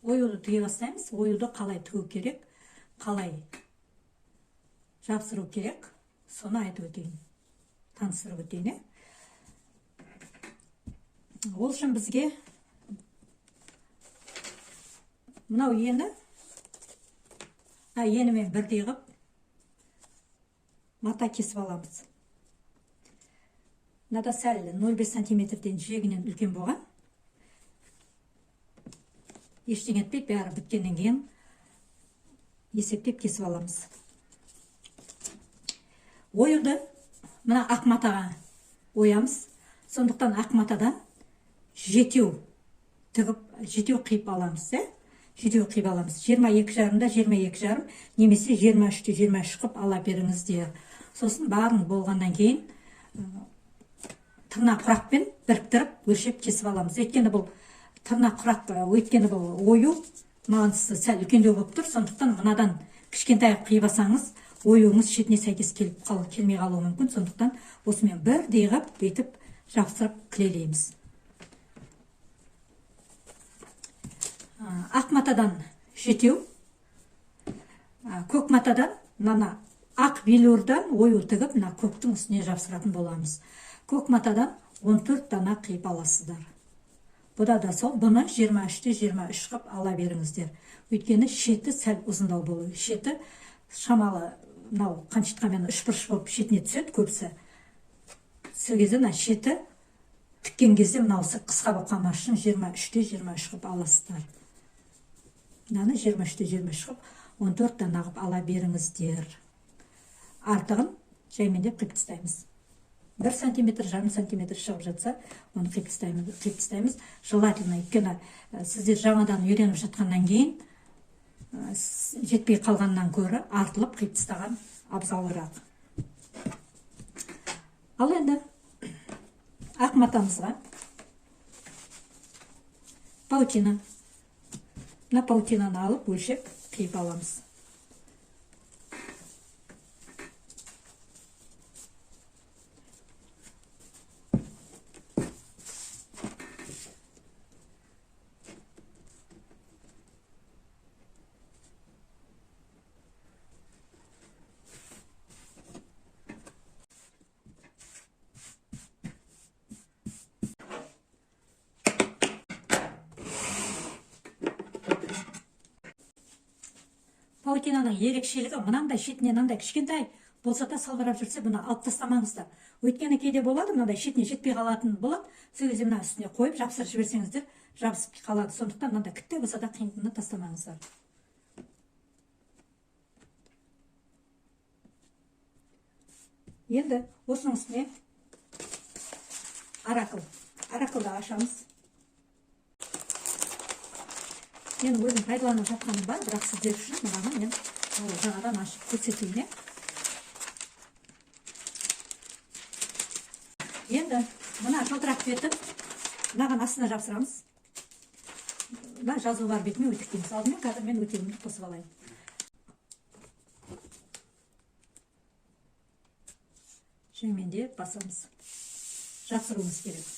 Оюды тіге бастаймыз. Оюды қалай тігу керек, қалай жапсыру керек, соны айтып өтейін, таныстырып өтейін. Ол үшін бізге мынау ені, енімен бірдей қылып мата кесіп аламыз. Мынада сәл 0,5 сантиметрден жиегінен үлкен болған. Ештеңе етпейді, бәрі біткеннен кейін есептеп кесіп аламыз. Оюды мына ақ матаға оямыз. Сондықтан ақ матадан жетеу тігіп, жетеу қиып аламыз, Жетеу қиып аламыз. 22,5-да 22,5 немесе 23-те 23 қып ала беріңіздер. Сосын барын болғаннан кейін тырнақ құрақпен біріктіріп өлшеп кесіп аламыз. Өйткені бұл тырнақ құрақ, өйткені бұл ою мағынасы сәл үлкендеу болып тұр. Сондықтан мынадан кішкентай қиып алсаңыз, оюыңыз шетіне сәйкес келмей қалуы мүмкін. Сондықтан осымен бірдей қылып бүйтіп жапсырып кілелейміз. Ақ матадан жетеу, көк матадан мына ақ велюрдан ою тігіп мына көктің үстіне жапсыратын боламыз. Көк матадан 14 дана қиып аласыздар. Бұда да сол, бұны 23-те 23 қып ала беріңіздер. Өйткені шеті сәл ұзындау болу. Шеті шамалы мынау қаншытқамен үшбұрыш болып шетіне түседі көбісі. Сол кезде мына шеті тіккен кезде мынаусы қысқа болып қалмас үшін 23-те 23 қып аласыздар. Мынаны 23-те 23 қып 14 дана қып ала беріңіздер. Артығын жаймендеп қиып тастаймыз. 1 сантиметр, жарым сантиметр шығып жатса, оны қиып тастаймыз, қиып тастаймыз. Желательно, өйткені сіздер жаңадан үйреніп жатқаннан кейін жетпей қалғаннан көрі артылып қиып тастаған абзалырақ. Ал енді ақ матамызға паутина. Мына паутинаны алып өлшеп қиып аламыз. Паутинаның ерекшелігі мынандай шетіне мынандай кішкентай болса да салбырап жүрсе, бұны алып тастамаңыздар. Өйткені кейде болады, мынандай шетіне жетпей қалатын болады. Сол кезде мына үстіне қойып жапсырып жіберсеңіздер, жабысып қалады. Сондықтан мынандай кітте болса да қиындыны тастамаңыздар. Енді осының үстіне оракл. Ораклды ашамыз. Мен өзім пайдаланып жатқаным бар, бірақ сіздер үшін мынаны мен жаңадан ашып көрсетейін. Енді мына жылтырақ бетін мынаған астына жапсырамыз. Мына жазу бар бетіме өтіктейміз. Алдымен қазір мен өтегімді қосып алайын. Жеңмендеп басамыз. Жапсыруымыз керек.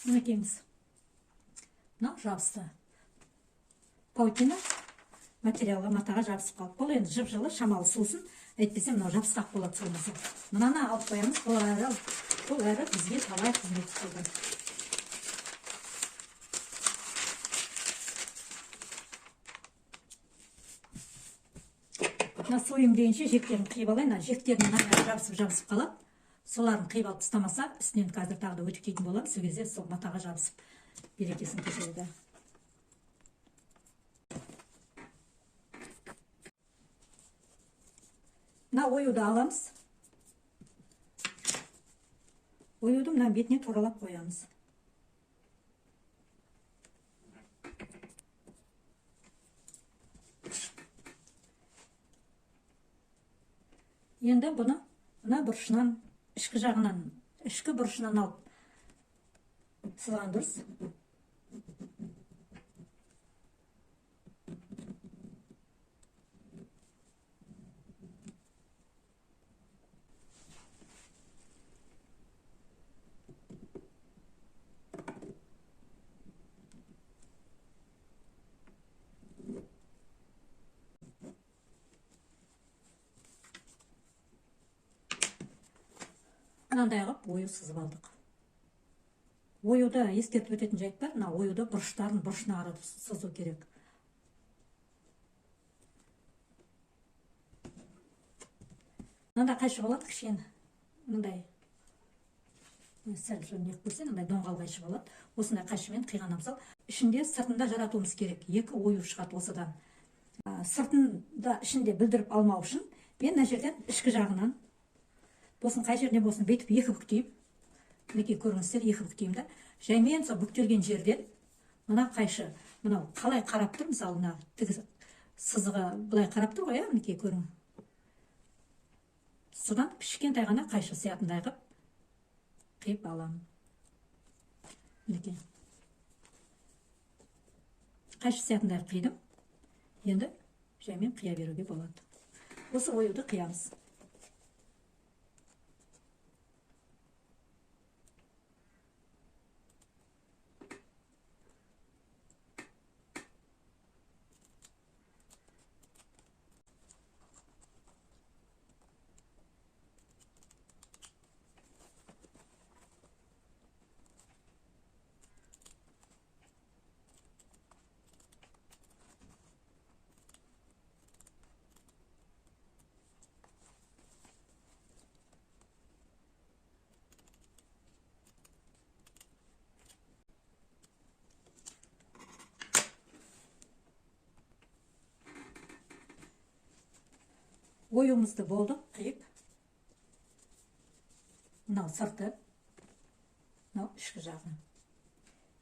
Мінекейміз. Мынау жабысты. Паутина материалға, матаға жабысып қалды. Бұл енді жып-жылы, шамалы суысын, әйтпесе мынау жабысқақ болады суымызы. Мынаны алып қоямыз. Бұл әрі бізге талай қызмет етеді. Мына союм дегенше жектерін қиып алайын. Мына жектерін мына жабысып қалады. Соларын қиып алып тастамаса, үстінен қазір тағы да өтіктейтін боламын. Сол кезде сол матаға жабысып берекесін кетіреді. Мына оюды аламыз. Оюды мына бетіне туралап қоямыз. Енді бұны мына бұрышынан, ішкі жағынан, ішкі бұрышынан алып сызған дұрыс. Мынандай қылып ою сызып алдық. Оюда ескертіп өтетін жайт бар. Мына оюда бұрыштарын бұрышына қаратып сызу керек. Мынандай қайшы болады кішкене. Мындай сәл жөніне көрсең, мындай доңғал қайшы болады. Осындай қайшымен қиған абзал. Ішінде сыртында жаратуымыз керек. Екі ою шығады осыдан. Сыртында ішінде білдіріп алмау үшін мен мына жерден ішкі жағынан болсын, қай жеріне болсын бүйтіп екі бүктеймін. Мінекей көріңіздер, екі бүктеймін да. Жаймен сол бүктелген жерден мына қайшы, мынау қалай қарап тұр, мысалы мына тігі сызығы былай қарап тұр ғой, мінекей көрің. Содан кішкентай ғана қайшы сиятындай қылып қиып аламын. Мінекей. Қайшы сиятындай қидым. Енді жаймен қия беруге болады. Осы оюды қиямыз. Оюымызды болдық қиып. Мынау сырты, мынау ішкі жағы.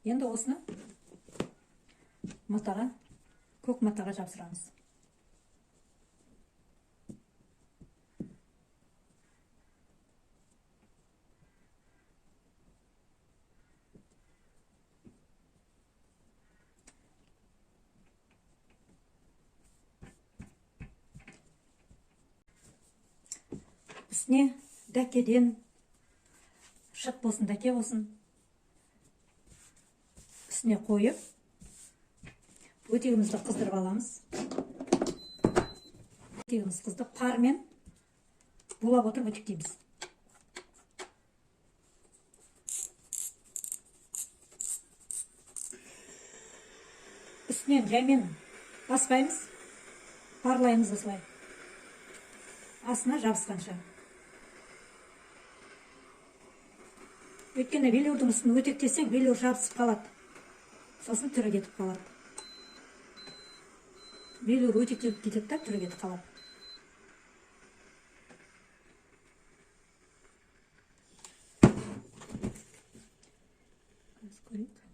Енді осыны матаға, көк матаға жапсырамыз. Үстіне дәкеден, шық болсын, дәке болсын, үстіне қойып, өтегімізді қыздырып аламыз. Өтегіміз қызды пармен булап отырып өтектейміз. Үстінен жаймен баспаймыз, парлаймыз осылай. Астына жабысқанша. Өйткені велюрдің үстін өтектесең, велюр жабысып қалады. Сосын түрі кетіп қалады. Велюр өтектеліп кетеді да, түрі кетіп қалады. Қазір көрейік.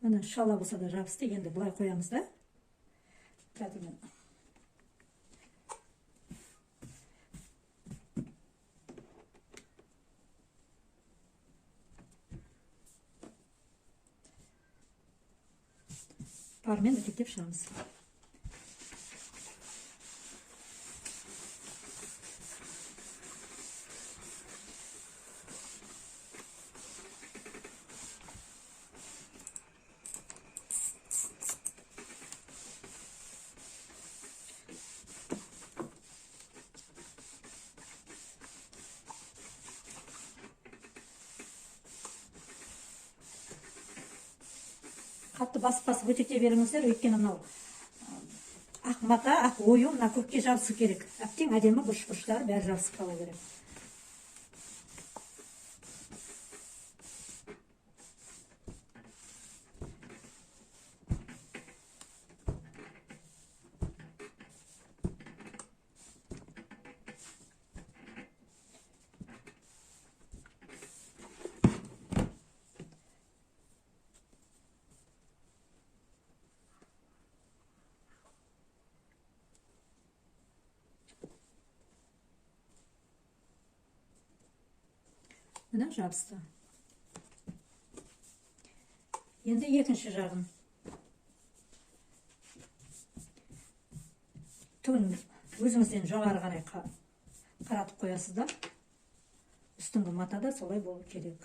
Міне шала болса да жабысты. Енді былай қоямыз да. Қазір мен пармен өтектеп шығамыз. Қатты басып-басып өтектей беріңіздер, өйткені мынау Ақ мата, ақ ою мына көкке жабысу керек. Әбден әдемі бұрыш-бұрыштары бәрі жабысып қалу керек. Міне жабысты. Енді екінші жағын. Түгін өзіңізден жоғары қарай қаратып қоясыздар. Үстіңгі мата да солай болу керек.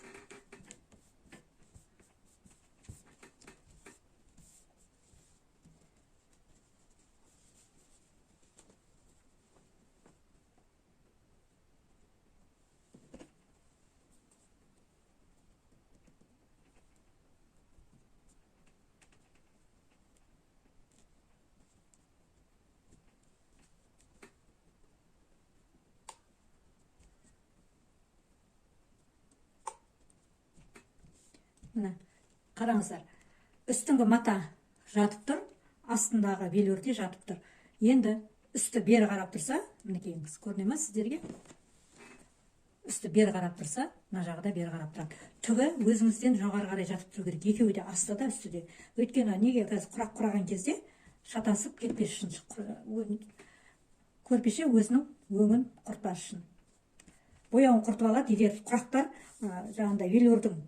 Міне, қараңыздар, үстіңгі мата жатып тұр, астындағы велюр де жатып тұр. Енді үсті бері қарап тұрса, мінекейіңіз, көріне ме сіздерге? Үсті бері қарап тұрса, мына жағы да бері қарап тұрады. Түгі өзіңізден жоғары қарай жатып тұру керек. Екеуі де, асты да, үсті де. Өйткені неге қазір құрақ құраған кезде шатасып кетпес үшін, көрпеше өзінің өңін құртпас үшін. Бояуын құртып алады, егер құрақтар, жаңағындай велюрдің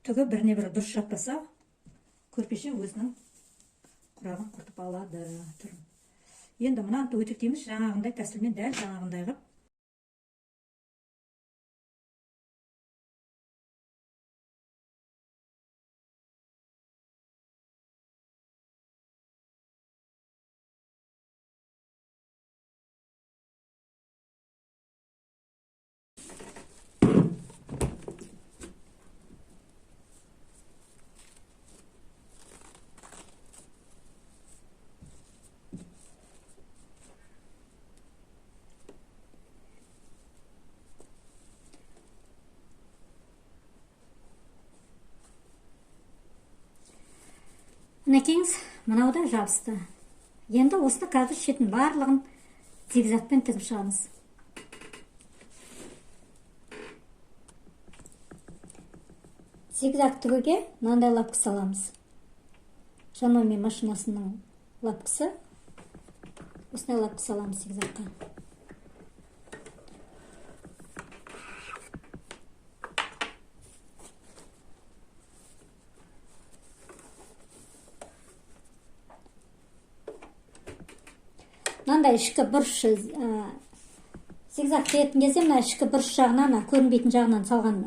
түгі біріне бірі дұрыс жатпаса, көрпеше өзінің құрағын құртып алады түрін. Енді мынаны өтектейміз жаңағындай тәсілмен, дәл жаңағындай қылып. Мінекейіңіз, мынау да жабысты. Енді осыны қазір шетін барлығын зигзагпен тігіп шығамыз. Зигзаг тігуге мынандай лапка саламыз. Жаноми машинасының лапкасы. Осындай лапка саламыз зигзагқа. Мынандай ішкі бұрыш, зигзаг тігетін кезде мына ішкі бұрыш жағынан, мына көрінбейтін жағынан салған,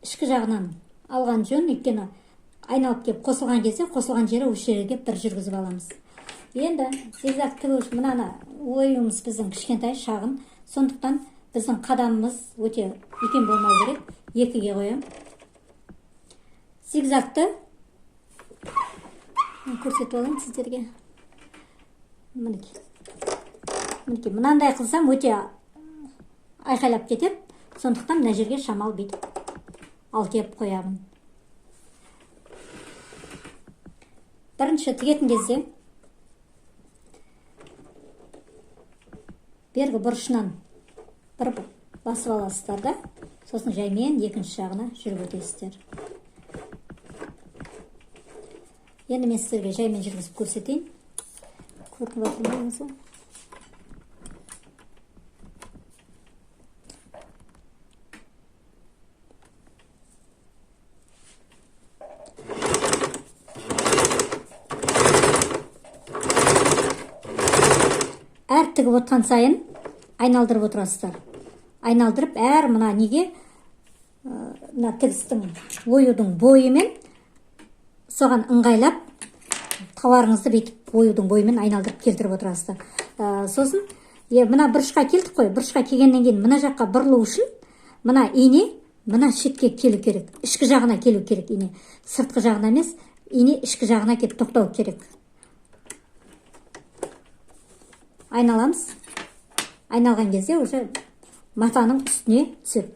ішкі жағынан алған жөн, өйткені айналып келіп қосылған кезде қосылған жері осы жерге келіп бір жүргізіп аламыз. Енді зигзаг тігу үшін мынаны оюымыз біздің кішкентай шағын, сондықтан біздің қадамымыз өте үлкен болмау керек. Екіге қоямын. Зигзагты көрсетіп алайын сіздерге. Мінекей. Мінекей, мынандай қылсам өте айқайлап кетеді, сондықтан мына жерге шамал бүйтіп ал кеп қоямын. Бірінші тігетін кезде бергі бұрышынан бір басып аласыздар да, сосын жаймен екінші жағына жүріп өтесіздер. Енді мен сіздерге жаймен жүргізіп көрсетейін. Көрініп жатыр ма өзі? Әр тігіп отқан сайын айналдырып отырасыздар. Айналдырып әр мына неге, мына тігістің оюдың бойымен соған ыңғайлап тауарыңызды бүйтіп оюдың бойымен айналдырып келтіріп отырасыздар. Сосын, мына бұрышқа келдік қой, бұрышқа келгеннен кейін мына жаққа бұрылу үшін мына ине мына шетке келу керек, ішкі жағына келу керек ине, сыртқы жағына емес, ине ішкі жағына келіп тоқтау керек. Айналамыз. Айналған кезде уже матаның үстіне түседі.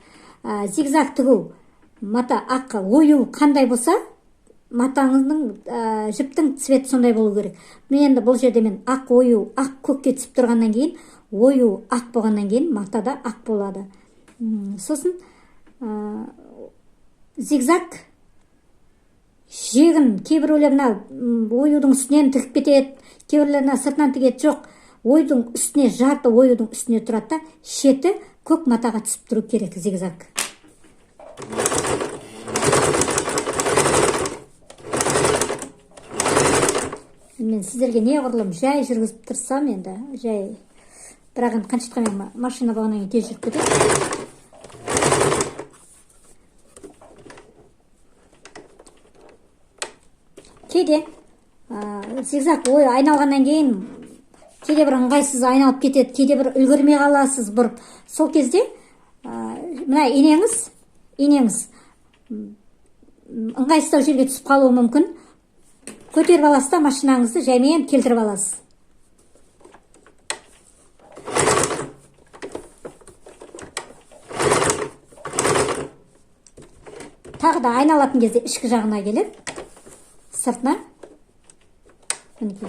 Зигзаг тігу мата ақ ою қандай болса, матаңыздың жіптің цветі сондай болу керек. Мен енді бұл жерде мен ақ ою ақ көкке түсіп тұрғаннан кейін, ою ақ болғаннан кейін мата да ақ болады. Сосын зигзаг жегін кейбіреулер мына оюдың үстінен тігіп кетеді, кейбіреулер мына сыртынан тігеді. Жоқ, ойдың үстіне, жарты оюдың үстіне тұрады да, шеті көк матаға түсіп тұру керек зигзаг. Мен сіздерге неғұрлым жай жүргізіп тұрсам енді, жай. Бірақ енді қанша айтқанмен машина болғаннан кейін тез жүріп кетеді. Кейде зигзаг ой айналғаннан кейін кейде бір ыңғайсыз айналып кетеді, кейде бір үлгермей қаласыз бұрып. Сол кезде мына инеңіз ыңғайсыздау жерге түсіп қалуы мүмкін. Көтеріп аласыз да машинаңызды жаймен келтіріп аласыз. Тағы да айналатын кезде ішкі жағына келіп, сыртына мінекей.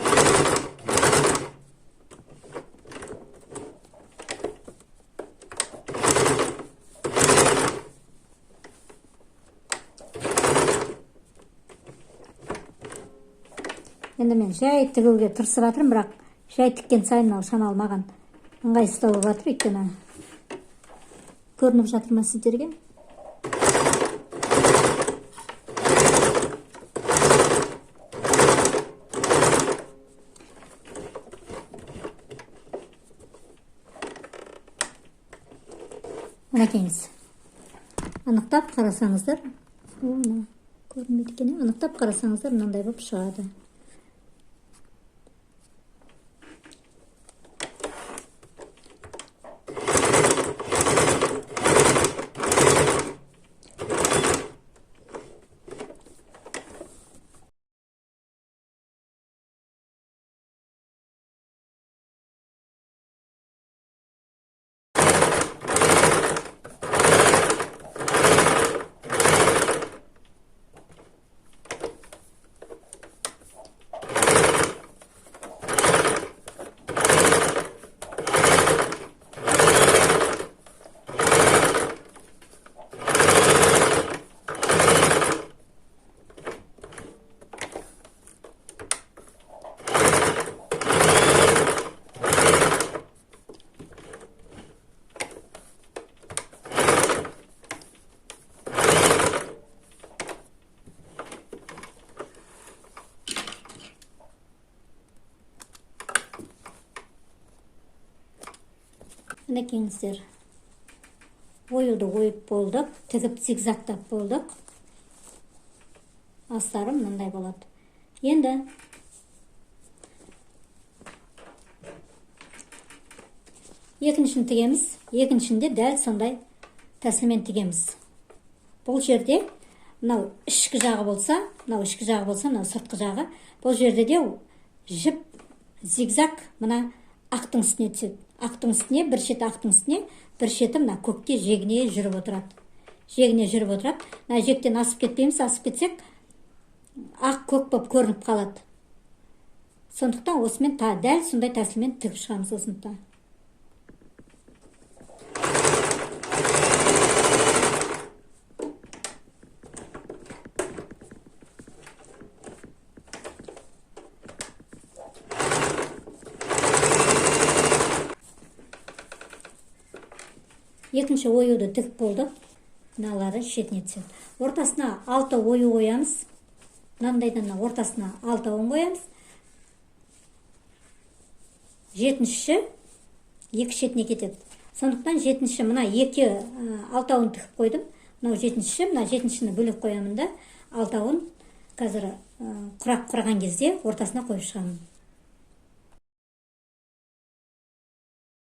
Енді мен жай тігуге тырысып жатырмын, бірақ жай тіккен сайын мынау шамалы маған ыңғайсыздау болып жатыр, өйткені көрініп жатыр ма сіздерге? Мінекейіңіз, анықтап қарасаңыздар, мына көрінбейді екен, анықтап қарасаңыздар мынандай болып шығады. Мінекейіңіздер, оюды ойып болдық, тігіп зигзагтап болдық. Астары мынандай болады. Енді екіншіні тігеміз. Екіншінде дәл сондай тәсілмен тігеміз. Бұл жерде мынау ішкі жағы болса, мынау ішкі жағы болса, мынау сыртқы жағы. Бұл жерде де жіп зигзаг мына ақтың үстіне түседі. Ақтың үстіне, бір шеті ақтың үстіне, бір шеті мына көкке жегіне жүріп отырады. Жегіне жүріп отырады. Мына жектен асып кетпейміз, асып кетсек ақ көк болып көрініп қалады. Сондықтан осымен дәл сондай тәсілмен тігіп шығамыз осыны. Екінші оюды тігіп болдық. Мыналары шетіне түседі. Ортасына 6 ою қоямыз. Мынандайдан ортасына 6-ын қоямыз. 7-ші екі шетіне кетеді. Сондықтан 7-ші мына екі 6-ын тігіп қойдым. Мынау 7-ші, мына 7-шіні бөлек қоямын да, 6-ын қазір құрақ құраған кезде ортасына қойып шығамын.